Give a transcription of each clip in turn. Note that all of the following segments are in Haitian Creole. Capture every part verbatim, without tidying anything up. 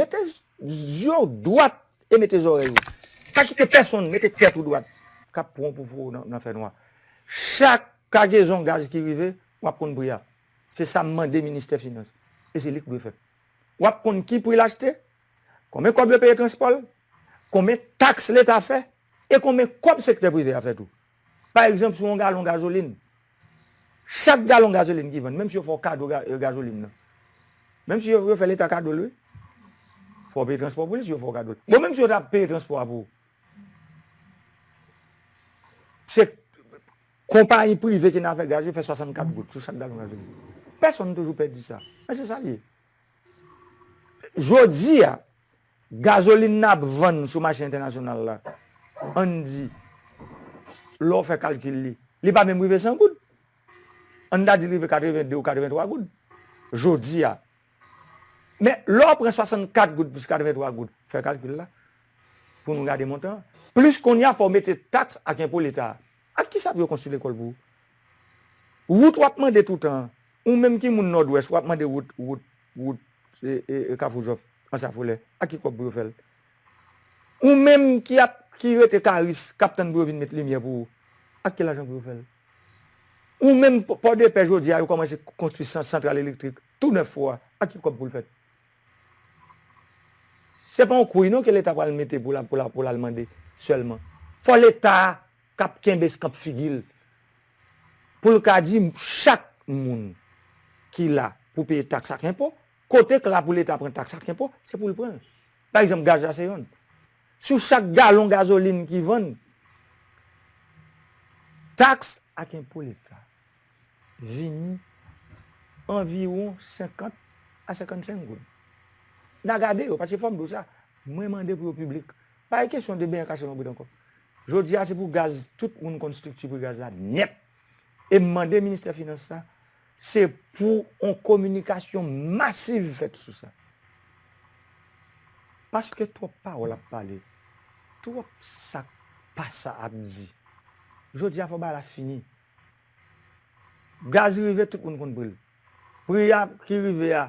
Mete zye w dwat e mete zòrèy ou. Pa kite pèsonn mete tèt ou dwat k ap pran w pou foure w nan, nan fènwa. Chak kagezon gaz ki rive, w ap konn pri a. Se sa m mande ministè finans. E se li k dwe fè. W ap konn ki pri l achte, konbyen kòb yo peye transpò l, konbyen taks leta fè, e konbyen kòb sektè prive a fè tou. Pa egzanp, sou yon galon gazolin, chak galon gazolin ki vann, menm si yo fè w kado ga- gazolin nan, menm si yo, yo fè leta kado l, wi, fò w peye transpò pou li si yo fè w kado l. Bon, menm si yo ta peye transpò a pou ou, se konpayi prive ki nan afè gaz yo fè swasannkat goud sou chak galon gazolin. Pèsonn toujou pè di sa. Men se sa l ye. Jodi a, gazolin n ap vann sou mache entènasyonal la, ann di, lè w fè kalkil li, li pa menm rive san goud. Ann ta di l rive katreven de ou katreven twa goud. Jodi a. Men lè w pran swasannkat goud plis katreven twa goud, fè kalkil la, pou nou gade montan an. Plis kounye a, fò w mete taks ak enpo leta a. Ak kisa pou yo konstwi lekòl pou ou? Wout w ap mande toutan an. Ou menm ki moun Nòdwès, w ap mande wout, wout, wout e, e, e Kafou Jòf, Anse à Foulè. Ak ki kòb pou yo fè l? Ou menm ki ap, ki rete Karis, k ap tann pou yo vin met limyè pou ou, ak ki lajan pou yo fè l? Ou menm Pò- Pòdepè jodi a, yo kòmanse konstwi san- santral elektrik tou nèf fwa. Ak ki kòb pou l fèt? Se pa yon kouy non ke leta pral mete pou l, pou l, pou l al mande sèlman. Fò leta k ap kenbe skanp figi l pou l ka di chak moun ki la pou peye taks ak enpo, kote k la pou leta pran taks ak enpo, se pou l pran l. Pa egzanp, gaz la se yonn. Sou chak galon gazolin ki vann, taks ak enpo leta vini anviwon senkant a senkannsenk goud. N a gade yo, paske fò m di w sa, mwen mande pou yo piblik. Pa gen kesyon de benyen kache lonbrit ankò. Jodi a, se pou gaz, tout moun konn estrikti pri gaz la nèt. E m mande ministè finans la, se pou yon kominikasyon masiv fèt sou sa. Paske twòp pawòl ap pale, twòp sa k pa sa ap di. Jodi a, fò bagay la fini. Gaz rive, tout moun konn pri l. Pri a ki rive a,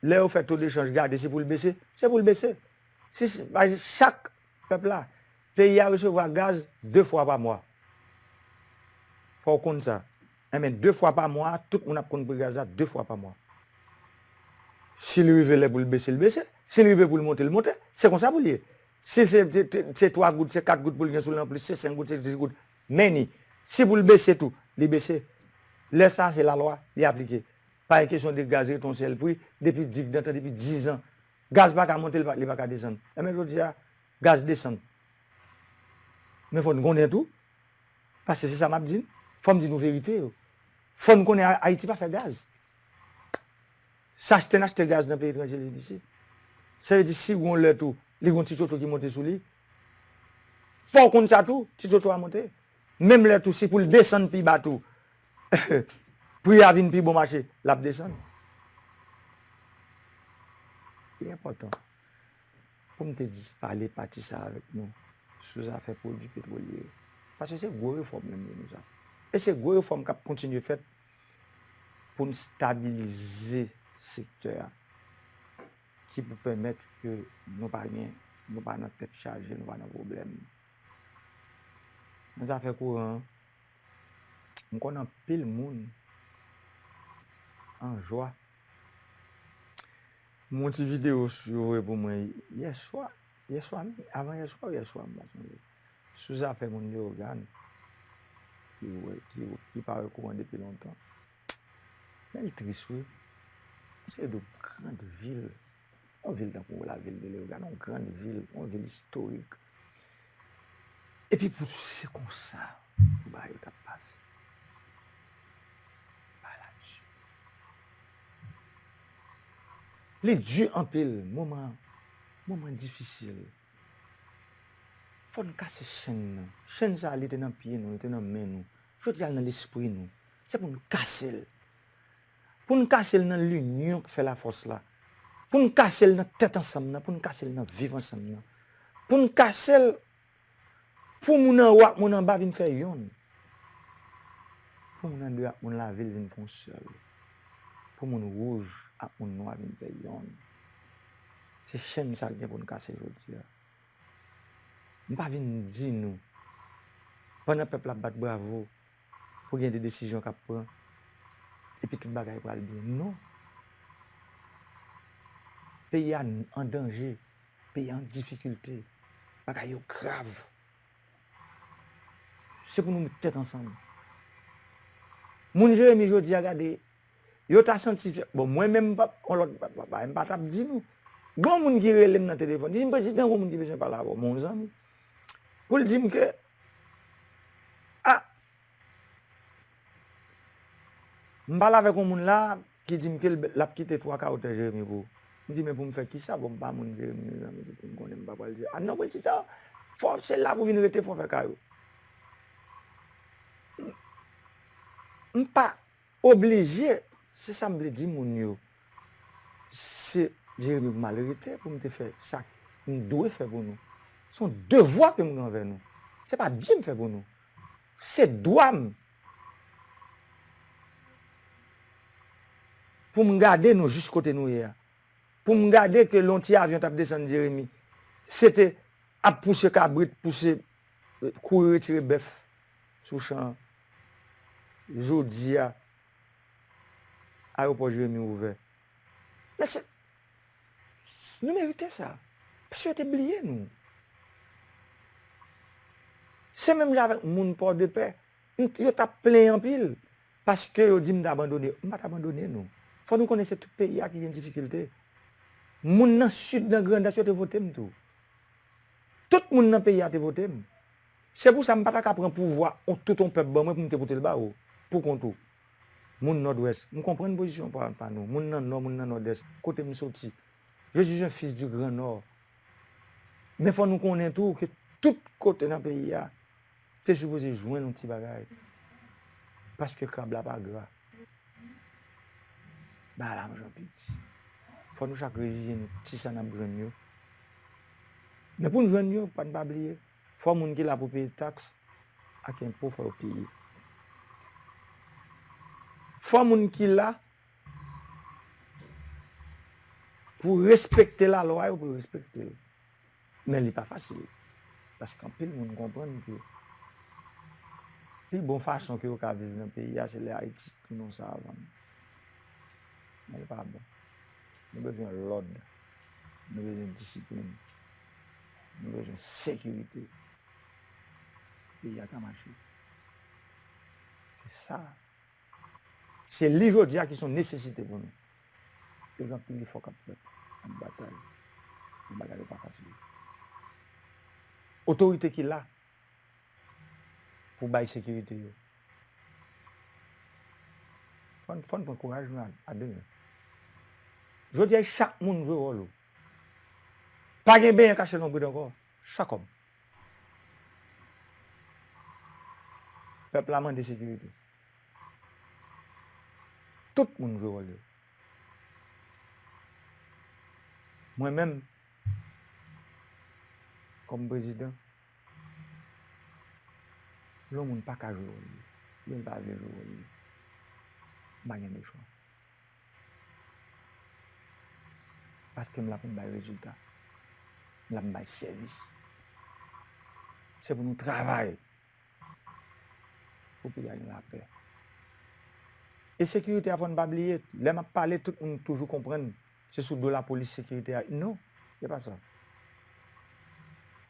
lè yo fè to dechanj, gade si pou l bese, se pou l bese. Si, si, pa egzanp, chak pèp la, peyi a resevwa gaz de fwa pa mwa. Fò w konn sa. Enben, de fwa pa mwa, tout moun ap konn pri gaz la de fwa pa mwa. Si l rive lè pou l bese, l bese. Si l rive pou l monte, l monte. Se konsa pou l ye. Si se, se, se, se twa goud, se kat goud pou l gen sou li anplis, se senk goud, se dis goud. Men ni. Si pou l bese tou, li bese. Lè sa, se lalwa, li aplike. Pa gen kesyon de gaz rete yon sèl pri depi digdantan, depi diz an. Gaz pa ka monte, li pa, li pa ka desann. Enben, jodi a, gaz desann. Men fò n konnen tou, paske se sa m ap di n, fò m di nou verite yo. Fò n konnen A- Ayiti pa fè gaz. Se achte n achte gaz nan peyi etranje li di se. Sa vle di si gon lè tou, li gon ti tchotcho ki monte sou li. Fò w konn sa tou, ti tchotcho a monte. Menm lè tou, si pou l desann pi ba tou, pri a vin pi bon mache, l ap desann. Li enpòtan pou m te di, pale pati sa avèk nou sou zafè pwodui petwolye yo. Paske se gwo refòm yo m di nou sa. E se gwo refòm k ap kontinye fèt pou n stabilize sektè a, ki pou pèmèt ke nou pa gen, nou pa nan tèt chaje, nou pa nan pwoblèm. Nan zafè kouran an, m konn anpil moun an jwa. M wè yon ti videyo yo voye pou mwen yèswa, yèswa menm, avan yèswa, yèswa, m pa sonje. Sou zafè moun Leyogàn ki, ki, ki pa wè kouran depi lontan. Men li tris, wi. Yon seri de grann vil, yon vil tankou lavil de Leyogàn, yon grann vil, yon vil istorik. Epi pou se konsa pou bagay yo t ap pase. Bagay la di. Li di anpil, moman, moman difisil. Fò n kase chenn nan. Chenn sa a, li te nan pye nou, li te nan men nou. Jodi a, l nan lespri nou. Se pou n kase l. Pou n kase l nan linyon k fè lafòs la. Pou n kase l nan tèt ansanm nan, pou n kase l nan viv ansanm nan. Pou n kase l pou moun anwo ak moun anba vin fè yonn. Pou moun andeyo ak moun lavil vin fè yon sèl. Pou moun wouj ak moun nwa vin fè yonn. Se chenn sa k gen pou n kase jodi a. M pa vin di nou, pandan pèp la ap bat bravo, pou gen de desizyon k ap pran, epi tout bagay pral byen. Non. Peyi a an danje, peyi a an difikilte, bagay yo grav. Se pou nou met tèt ansanm. Moun Jeremi jodi a gade, yo ta santi, bon, mwen menm, m pa, on lòt, pa, pa, pa, m pa t ap di nou. Gon moun ki rele m nan telefòn, di m, "Prezidan, gon moun ki bezwen pale avè w, mon zanmi." Pou l di m ke, a, m pale avèk yon moun la ki di m ke l, l ap kite twa ka wotè Jeremi pou ou. M di, "Men pou m fè kisa? Bon, m pa moun Jeremi, mezanmi, pou m konnen m pa pral Jeremi." "A non, prezidan, fò se la pou vin rete, fò fè kay ou." M pa oblije, se sa m vle di moun yo. Se Jeremi pou m al rete, pou m te fè sa m dwe fè pou nou. Se yon devwa ke m gen anvè nou. Se pa byen m fè pou nou. Se dwa m pou m gade nou jis kote nou ye a. Pou m gade ke lè yon ti avyon t ap desann Jeremi, se te ap pouse kabrit, pouse, kouri retire bèf sou chan an. Jodi a, ayewopò Jeremi ouvè. Men se, nou merite sa. Paske yo te bliye nou. Se menm jan avèk moun Pòdepè. M t-, yo t ap plenyen anpil, paske yo di m t abandone. M pa t abandone nou. Fò nou konnen se tout peyi a ki gen difikilte. Moun nan Sid, nan Grandans, yo te vote m tou. Tout moun nan peyi a te vote m. Se pou sa m pa ta ka pran pouvwa on, tout on pèp ban mwen pou m te pote l ba ou, pou kont ou. Moun Nòdwès, m konprann pozisyon pa, pa nou. Moun nan Nò, moun nan Nòdès, kote m soti. Je suis un fils du Grand Nord. Men fò nou konnen tou ke tout kote nan peyi a, te sipoze jwenn yon ti bagay. Paske krab la pa gra. Bagay la jan piti. Fò nou chak reziye nou ti sa n ap jwenn yo. Men pou n jwenn yo, pa n pa bliye, fò moun ki la pou peye taks ak enpo, fò yo peye. Fò moun ki la pou respekte lalwa yo, pou yo respekte l. Men li pa fasil. Paske anpil moun konprann ke pi bon fason ke yo ka viv nan peyi a, se lè Ayiti tounen yon savann. Men li pa bon. Nou bezwen lòd. Nou bezwen disiplin. Nou bezwen sekirite. Peyi a ka mache. Se sa. Se li jodi a ki se yon nesesite pou nou. Yo gen anpil efò k ap fèt, ap batay. Men bagay yo pa fasil. Otorite ki la pou bay sekirite yo. Fò n, fò n pran kouraj nou a, a de men. Jodi a, chak moun jwe wòl ou. Pa gen benyen kache lonbrit ankò. Chak òm. Pèp la mande sekirite. Tout moun jwe wòl yo. Mwen menm, kòm prezidan, lè yon moun pa ka jwe wòl li, oubyen l pa vle jwe wòl li, m pa gen de chwa. Paske m la pou m bay rezilta. M la pou m bay sèvis. Se pou nou travay pou peyi a gen lapè. E sekirite a, fò n pa bliye, lè m ap pale, tout moun toujou konprann se sou do lapolis sekirite a. Non, se pa sa.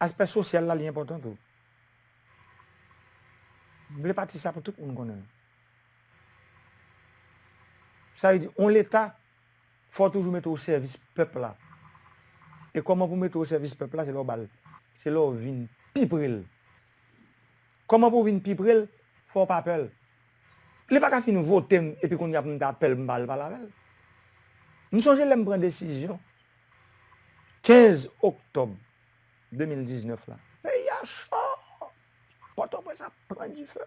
Aspè sosyal la, li enpòtan tou. M vle pati sa pou tout moun konnen. Sa vle di, yon Leta, fò w toujou mete w o sèvis pèp la. E kòman pou w mete w o sèvis pèp la? Se lè w ba l, se lè w vin pi pre l. Kòman pou w vin pi pre l? Fò w pa pè l. Li pa ka fin vote m, epi kounye a pou m ta pè l, m pa al pale avè l. M sonje lè m pran desizyon, kenz oktòb de mil diznèf la. Peyi a cho! Pòtoprens ap pran dife.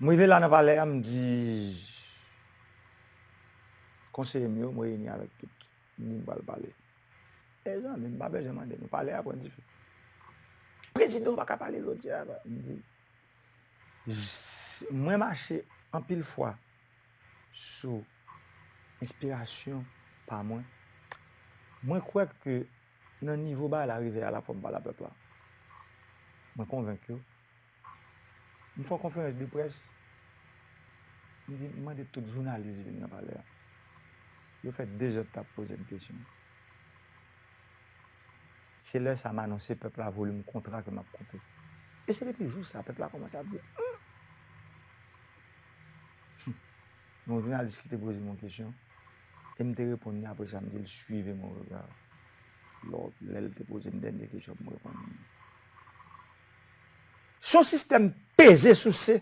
M rive la nan palè a, m di konseye m yo, m reyini avèk tout. M di m pral pale. Mezanmi, m pa bezwen mande nou, palè a pran dife. Prezidan pa ka pale jodi a, m di, mwen mache anpil fwa sou enspirasyon pa mwen. Mwen kwè ke nan nivo bagay la rive a la, fò m pale a pèp la. Mwen konvenk yo. M fè yon konferans de près, m di, m mande tout jounalis vin nan palè a. Yo fè de zè t ap poze m kesyon. Se lè sa a m anonse pèp la volim kontra ke m ap koupe. E se depi jou sa a pèp la kòmanse ap di, hmm! Yon jounalis ki te poze m yon kesyon, e m te reponn li, apre sa, m di l, suivez mon regard. Lò, lè l te poze m dènye kesyon, m reponn li. Se yon sistèm peze souse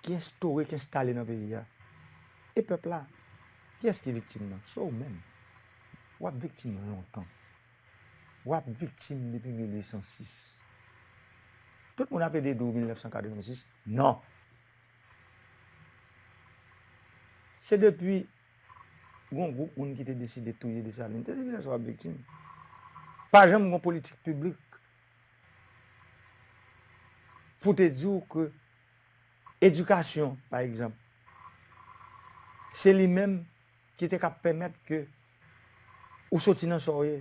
ki enstore, ki enstale nan peyi a. E pèp la, kiyès ki viktim nan? Se w menm. W ap viktim lontan. W ap viktim depi mil uit san sis. Tout moun ap ede di w mil nèf san katrevensis. Non. Se depi gon gwoup moun ki te deside touye Desalin. Se depi lè sa w ap viktim. Pa janm gon politik piblik pou te di w ke edikasyon, pa egzanp, se li menm ki te ka pèmèt ke ou soti nan sa w ye.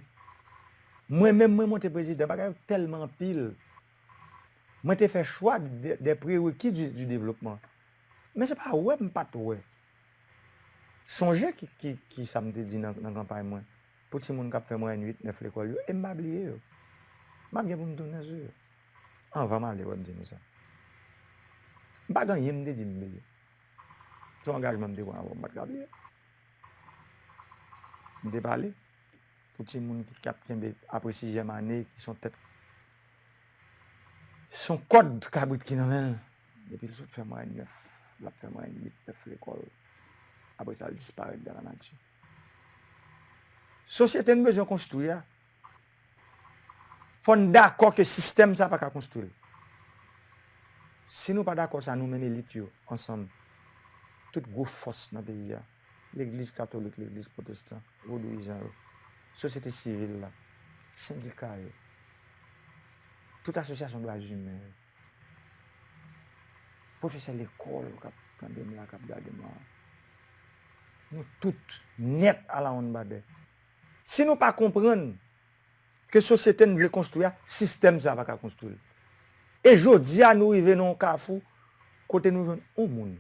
Mwen menm, mwen monte prezidan, bagay yo tèlman anpil. Mwen te fè chwa de, des prérequis du, du développement. Men se pa wè m pa t wè. Sonje ki, ki, ki sa m te di nan, nan kanpay mwen. Pou timoun k ap fè mwayèn uit, nèf lekòl yo, e m pa bliye yo. M ap gen pou m tounen sou yo. Anvan m ale, wè m di nou sa. M pa gen anyen m te di m bliye. Se yon angajman m te pran avè w, m pa t ka bliye. M te pale pou timoun ki, k ap kenbe apre sizyèm ane, ki se yon tèt, se yon kòd kabrit ki nan men l. Depi l sot fè mwayèn nèf, l ap fè mwayèn uit, nèf lekòl. Apre sa, l disparèt dan lanati. Sosyete n bezwen konstwi a, fò n dakò ke sistèm sa a pa ka konstwi l. Si nou pa dakò sa, nou menm elit yo, ansanm, tout gwo fòs nan peyi a, legliz katolik, legliz pwotestan, vodouyizan yo, sosyete sivil la, sendika yo, tout asosyasyon dwa imen yo, pwofesè lekòl k ap tande m la, k ap gade m la, nou tout nèt alawonnbadè. Si nou pa konprann ke sosyete n vle konstwi a, sistèm sa a pa ka konstwi l. E jodi a, nou rive nan yon kafou kote nou jwenn yon moun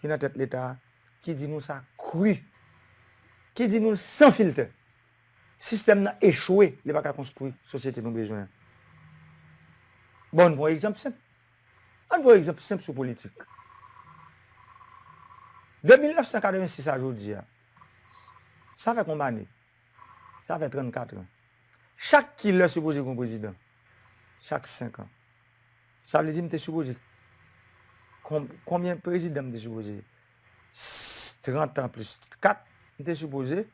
ki nan tèt Leta a, ki di nou sa kri, ki di nou l san filtè. Sistèm nan echwe, li pa ka konstwi sosyete nou bezwen an. Bon, ann pran yon egzanp senp. Ann pran yon egzanp senp sou politik. De mil nèf san katrevensis a jodi a, sa fè konbyen ane? Sa fè trannkat an. Chak kilè sipoze gen yon prezidan? Chak senk an. Sa vle di m te sipoze, kon-, konbyen prezidan m te sipoze? S-, trant an plis kat, m te sipoze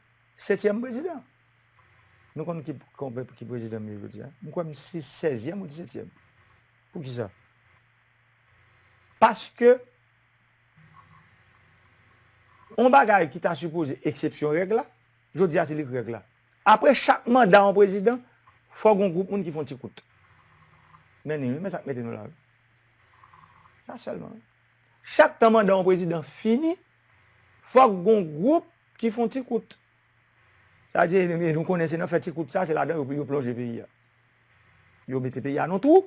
setyèm prezidan. Nou konn ki, konbyen, ki prezidan m ye jodi a? M kwè m se sèzyèm ou disetyèm. Poukisa? Paske yon bagay ki ta sipoze eksepsyon règ la, jodi a se li k règ la. Apre chak manda yon prezidan, fò gon gwoup moun ki fè yon ti kout. Men ni wi, men sa k mete nou la wi. Sa sèlman wi. Chak tan manda yon prezidan fini, fòk gon gwoup ki fè yon ti kout. Sa vle di, e nou konnen se nan fè ti kout sa, se ladan yo, yo plonje peyi a. Yo mete peyi a nan twou.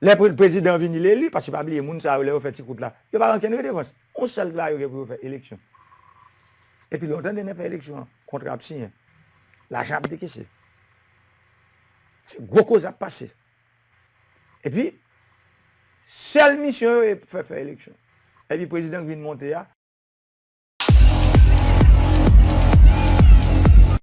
Lè pre-, prezidan vini, l eli, paske pa bliye, moun sa yo, lè yo fè ti kout la, yo pa gen okenn redevans. Yon sèl bagay yo gen pou yo fè, eleksyon. Epi lè w tande nèg fè eleksyon an, kontra ap siyen. Lajan ap dekese. Se gwo koze ap pase. Epi, sèl misyon yo, e fè, fè eleksyon. Epi prezidan k vin monte a,